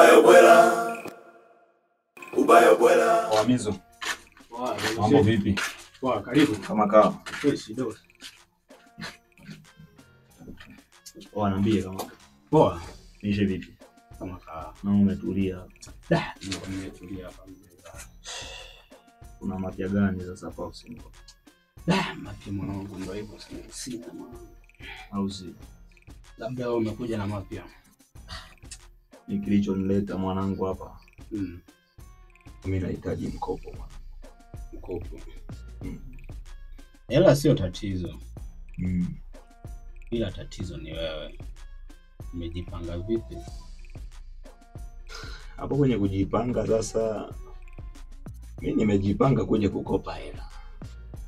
Ubaya bwela. Ubaya bwela. Wamizo. Mambo vipi? Poa, karibu. Kama kawa. Fresh do. Poa, niambie kama. Poa. Niishe vipi? Kama kawa. Na umetulia. Da, nimetulia hapa. Kuna mapya gani sasa hapa ofisini? Da, mapya mwanangu ndio hivyo sina mwanangu. Au si? Labda wewe umekuja na mapya. Ni kilichonileta mwanangu hapa. Mimi nahitaji mkopo mwanangu. Mkopo. Hela sio tatizo. Ila tatizo ni wewe. Umejipanga vipi? Hapo kwenye kujipanga sasa, mimi nimejipanga kuja kukopa hela.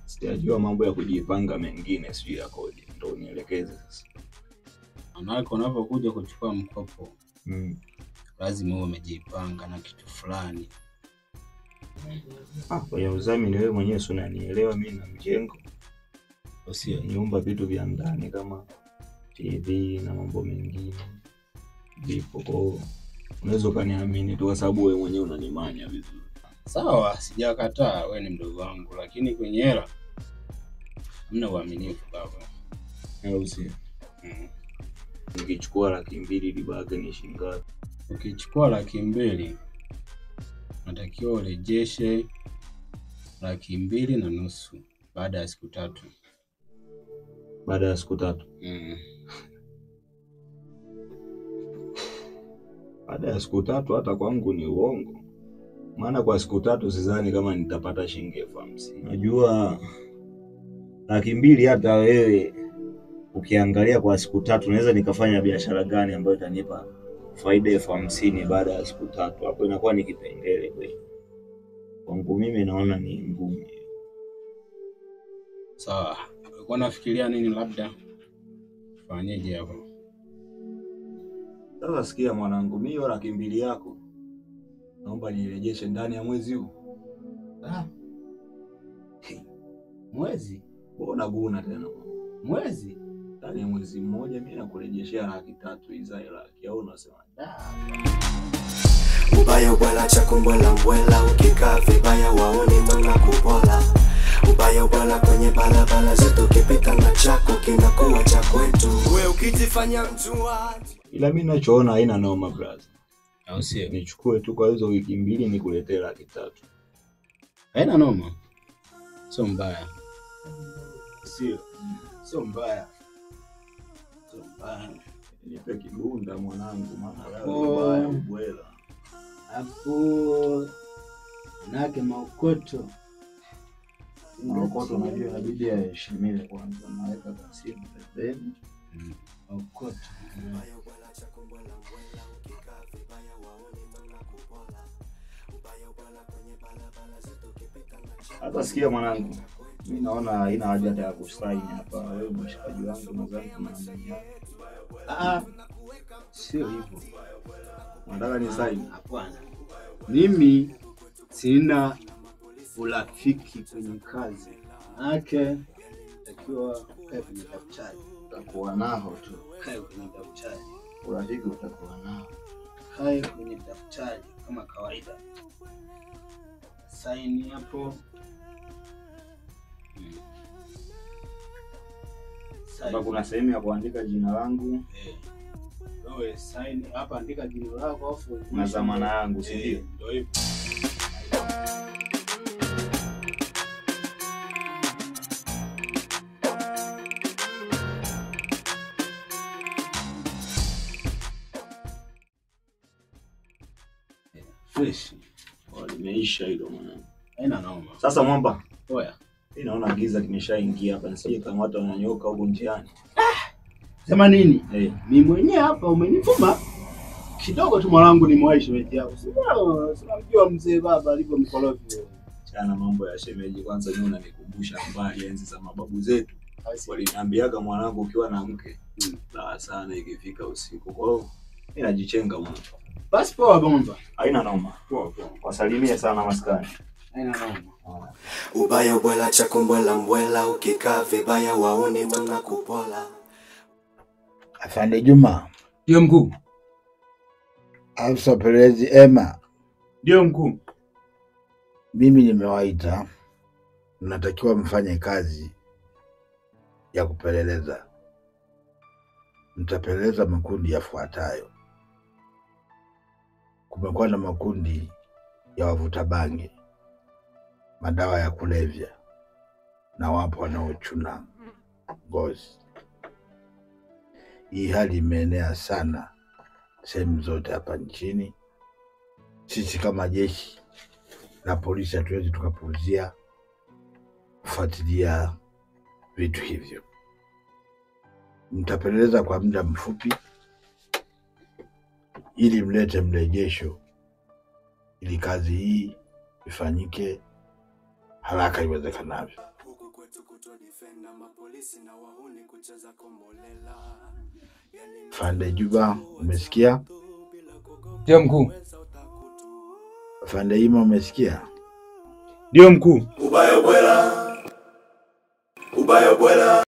Sijajua mambo ya kujipanga mengine sijui yakoje. Ndio unielekeze sasa. Manake unapokuja kuchukua mkopo, lazima uwe umejipanga na kitu fulani. Kwenye udhamini wewe mwenyewe si unanielewa, mimi na mjengo. Usio nyumba, vitu vya ndani kama TV na mambo mengine vipo, kwa unaweza kuniamini tu kwa sababu wewe mwenyewe unanimanya vizuri. Sawa, sijakataa, wewe ni mdogo wangu, lakini kwenye hela hamna uaminifu baba. Au sio? Nikichukua 200,000 libaki ni shilingi ngapi? Ukichukua 200,000 natakiwa urejeshe 250,000 baada ya siku 3. Baada ya siku 3? Baada ya siku 3 hata kwangu ni uongo. Maana kwa siku 3 sidhani kama nitapata shilingi 50,000. Unajua 200,000 hata wewe ukiangalia kwa siku 3 naweza nikafanya biashara gani ambayo itanipa faida 50,000 baada ya siku 3? Hapo inakuwa ni kipengele kweli. Kwangu mimi naona ni ngumu. Sawa, ulikuwa unafikiria nini labda? Fanyeje hapo? Sasa sikia mwanangu, mimi 200,000 yako naomba nirejeshe ndani ya mwezi huu. Mwezi? Mbona guna tena? Mwezi? Ndani ya mwezi mmoja mimi nakurejeshea 300,000 hizo laki, au unasema? Ubaya bwela chakumbwela mbwela, ukikaa vibaya waone tunakupola. Ubaya bwela kwenye barabara zetu, ukipita na chako kinakuwa cha kwetu. Wewe ukijifanya mjuaji. Ila mimi ninachoona haina noma brother. Au sio? Nichukue tu kwa hizo wiki 2 nikuletee 300,000. Haina noma. Sio mbaya. Sio. Sio mbaya. Sio mbaya. Nipe kibunda mwanangu, maana leo mbaya ubwela. Hapo nake maokoto. Maokoto unajua inabidi aheshimiwe kwanza, naweka kasimu pembeni. Maokoto. Hata sikia mwanangu, mimi naona haina haja hata ya kusaini hapa. Wewe mshikaji wangu nadhani tunaaminiana. Sio hivyo. Unataka ni sign? Hapana. Mimi sina urafiki kwenye kazi. Manake takiwa kae kwenye daftari. Utakuwa nao tu. Kae kwenye daftari. Urafiki utakuwa nao. Kae kwenye daftari kama kawaida. Sign hapo. Hapa kuna sehemu ya kuandika jina langu. Wewe sign hapa, andika jina lako afu na zamana yangu, si ndio? Ndio hivyo. Fresh. Limeisha hilo mwanangu. Haina noma. Sasa mwamba. Oya. Mimi naona giza kimeshaingia hapa, nisije kama watu wananyoka huko njiani. Sema nini? Mimi mwenyewe hapa umenivuma. Kidogo tu mwanangu ni mwaisho shemeji yako. Sio mzee baba alivyo mkorofi. Chana mambo ya shemeji kwanza, mimi unanikumbusha mbali enzi za mababu zetu. Waliniambiaga mwanangu ukiwa na mke la sana ikifika usiku. Kwa hiyo mimi najichenga mwanangu. Basi poa bomba. Haina noma. Poa poa. Wasalimie sana maskani. Haina noma. Ubaya bwela chakumbwela mbwela, ukikaa vibaya waone tunakupola. Afande Juma. Ndio mkuu. Afisa upelelezi Emma. Ndio mkuu. Mimi nimewaita, mnatakiwa mfanye kazi ya kupeleleza. Mtapeleleza makundi yafuatayo. Kumekuwa na makundi ya wavuta bangi, madawa ya kulevya, na wapo wanaochuna ngozi. Hii hali imeenea sana sehemu zote hapa nchini. Sisi kama jeshi na polisi hatuwezi tukapuuzia kufuatilia vitu hivyo. Mtapeleleza kwa muda mfupi ili mlete mrejesho, ili kazi hii ifanyike haraka iwezekanavyo. Fande Juba, umesikia? Ndio mkuu. Fande Ima, umesikia? Ndio mkuu. Ubaya bwela. Ubaya bwela.